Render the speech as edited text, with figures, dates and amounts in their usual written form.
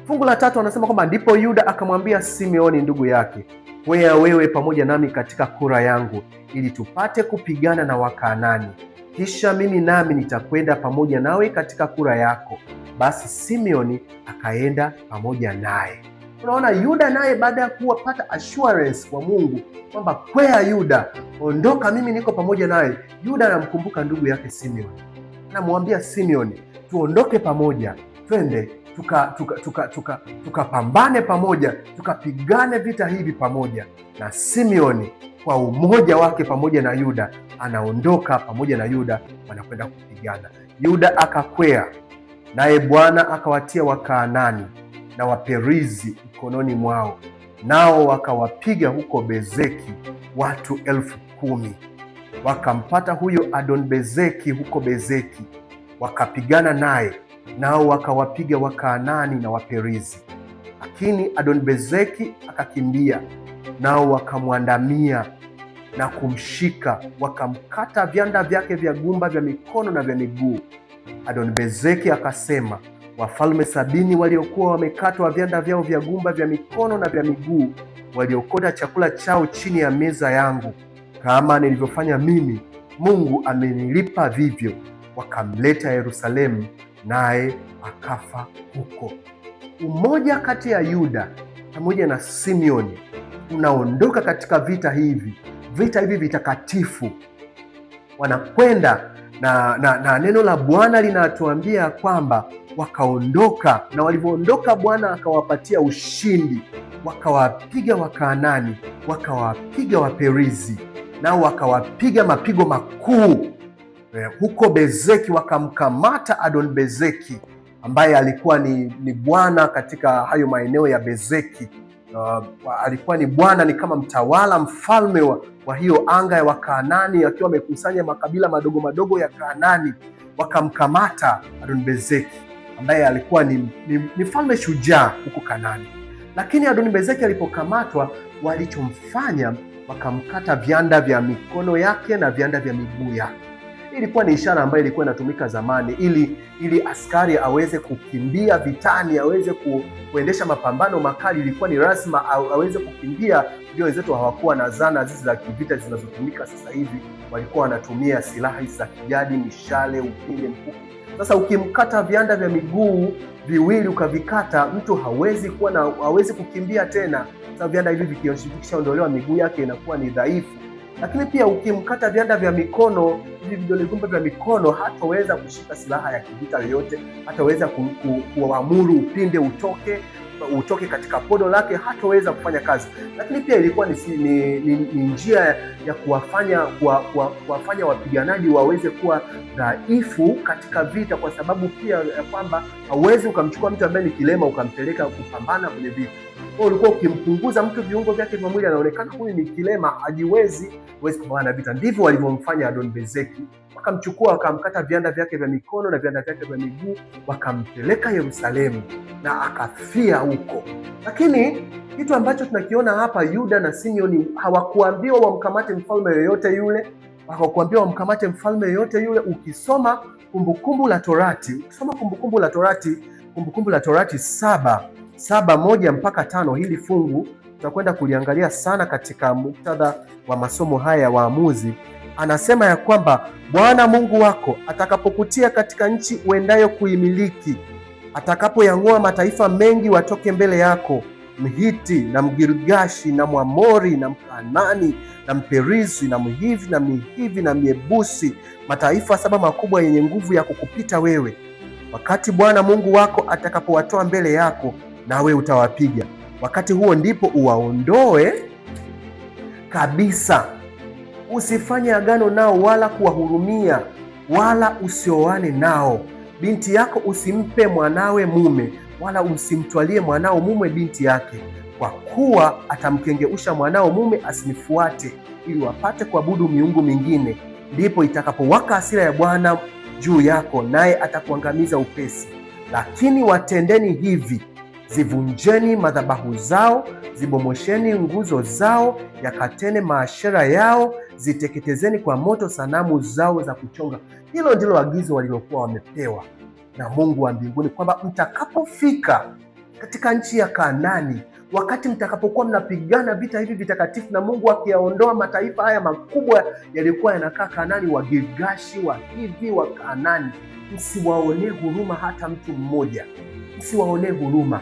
Fungu la 3 anasema kwamba ndipo Yuda akamwambia Simeoni ndugu yake, kwea wewe pamoja nami katika kura yangu, ili tupate kupigana na Wakanaani. Kisha mimi nami nitakwenda pamoja nawe katika kura yako. Basi Simeoni akaenda pamoja naye. Unaona, Yuda naye baada ya kuwapata assurance kwa Mungu kwamba kwea Yuda, ondoka, mimi niko pamoja naye, Yuda anamkumbuka ndugu yake Simeoni, anamwambia Simeoni, tuondoke pamoja, twende tukapambane tuka pamoja, tukapigane vita hivi pamoja. Na Simeoni kwa umoja wake pamoja na Yuda anaondoka pamoja na Yuda, wanakwenda kupigana. Yuda akakwea, naye Bwana akawatia Wakaanani na Waperizi mkononi mwao, nao wakawapiga huko Bezeki watu 10,000. Wakampata huyo Adonbezeki huko Bezeki, wakapigana naye, nao wakawapiga Wakaanani na Waperizi. Lakini Adonbezeki akakimbia, nao wakamwandamia na kumshika, wakamkata vyanda vyake vya gumba vya mikono na vya miguu. Adonbezeki akasema, wafalme 70 waliokuwa wamekatwa vyanda vyao vya gumba vya mikono na vya miguu, waliokota chakula chao chini ya meza yangu, kama nilivyofanya mimi, Mungu amenilipa vivyo. Wakamleta Yerusalemu, naye akafa huko. Umoja kati ya Yuda pamoja na Simeoni unaondoka katika vita hivi, vita hivi vitakatifu, wanakwenda na neno la Bwana linatuambia kwamba wakaondoka, na walivyoondoka Bwana akawapatia ushindi, wakawapiga Wakaanani, wakawapiga Waperizi, nao wakawapiga mapigo makuu huko Bezeki. Wakamkamata Adonbezeki ambaye alikuwa ni bwana katika hayo maeneo ya Bezeki. Alikuwa ni bwana, ni kama mtawala, mfalme wa hiyo anga ya Wakaanani, akiwa amekusanya makabila madogo madogo ya Kaanani. Wakamkamata Adonbezeki ambaye alikuwa ni mfalme shujaa huko Kanaani. Lakini Adonibezeki alipokamatwa, walichomfanya wakamkata vyanda vya mikono yake na vyanda vya miguu yake. Ilikuwa ni ishara ambayo ilikuwa inatumika zamani ili askari aweze kukimbia vitani, aweze kuendesha mapambano makali. Ilikuwa ni lazima aweze kukimbia. Ndio wenzetu hawakuwa na zana hizi za kivita zinazotumika sasa hivi, walikuwa wanatumia silaha hizi za kijadi, mishale, upinde, mkuki. Sasa ukimkata vianda vya miguu viwili ukavikata, mtu hawezi kuwa na hawezi kukimbia tena. Sasa vianda hivi vikishaondolewa, miguu yake inakuwa ni dhaifu. Lakini pia ukimkata vianda vya mikono hivi, vidole gumba vya mikono, hataweza kushika silaha ya kivita yoyote, hataweza kuamuru upinde utoke katika podo lake, hataweza kufanya kazi. Lakini pia ilikuwa ni njia ya kuwafanya wapiganaji waweze kuwa dhaifu katika vita, kwa sababu pia ya kwamba hauwezi ukamchukua mtu ambaye ni kilema ukampeleka kupambana kwenye vita. Kwa ulikuwa ukimpunguza mtu viungo vyake vya mwili, anaonekana huyu ni kilema, hajiwezi, huwezi kupambana na vita. Ndivyo walivyomfanya Adonibezeki, wakamchukua wakamkata vianda vyake vya mikono na vianda vyake vya miguu, wakampeleka Yerusalemu na akafia huko. Lakini kitu ambacho tunakiona hapa, Yuda na Simeoni hawakuambiwa wamkamate mfalme yoyote yule, hawakuambiwa wamkamate mfalme yoyote yule. Ukisoma Kumbukumbu la Torati, ukisoma Kumbukumbu la Torati, Kumbukumbu la Torati 7:7-1 mpaka 5, hili fungu tutakwenda kuliangalia sana katika muktadha wa masomo haya ya Waamuzi. Anasema ya kwamba Bwana Mungu wako atakapokutia katika nchi uendayo kuimiliki, atakapoyang'oa mataifa mengi watoke mbele yako, Mhiti na Mgirgashi na Mwamori na Mkanani na Mperizi na Mhivi na Mihivi na Myebusi, mataifa 7 makubwa yenye nguvu ya kukupita wewe, wakati Bwana Mungu wako atakapowatoa mbele yako, nawe utawapiga. Wakati huo ndipo uwaondoe kabisa. Usifanye agano nao wala kuwahurumia, wala usioane nao. Binti yako usimpe mwanawe mume, wala usimtwalie mwanao mume binti yake, kwa kuwa atamkengeusha mwanao mume asinifuate, ili wapate kuabudu miungu mingine. Ndipo itakapowaka hasira ya Bwana juu yako, naye atakuangamiza upesi. Lakini watendeni hivi: zivunjeni madhabahu zao, zibomosheni nguzo zao, yakatene maashera yao, ziteketezeni kwa moto sanamu zao za kuchonga. Hilo ndilo agizo walilokuwa wamepewa na Mungu wa mbinguni, kwamba mtakapofika Katika nchi ya Kanaani, wakati mtakapokuwa mnapigana vita hivi vitakatifu na Mungu akiyaondoa mataifa haya makubwa yaliyokuwa yanakaa Kanaani, Wagirgashi, Wahivi, wa Kanaani, msiwaonee huruma hata mtu mmoja, msiwaonee huruma.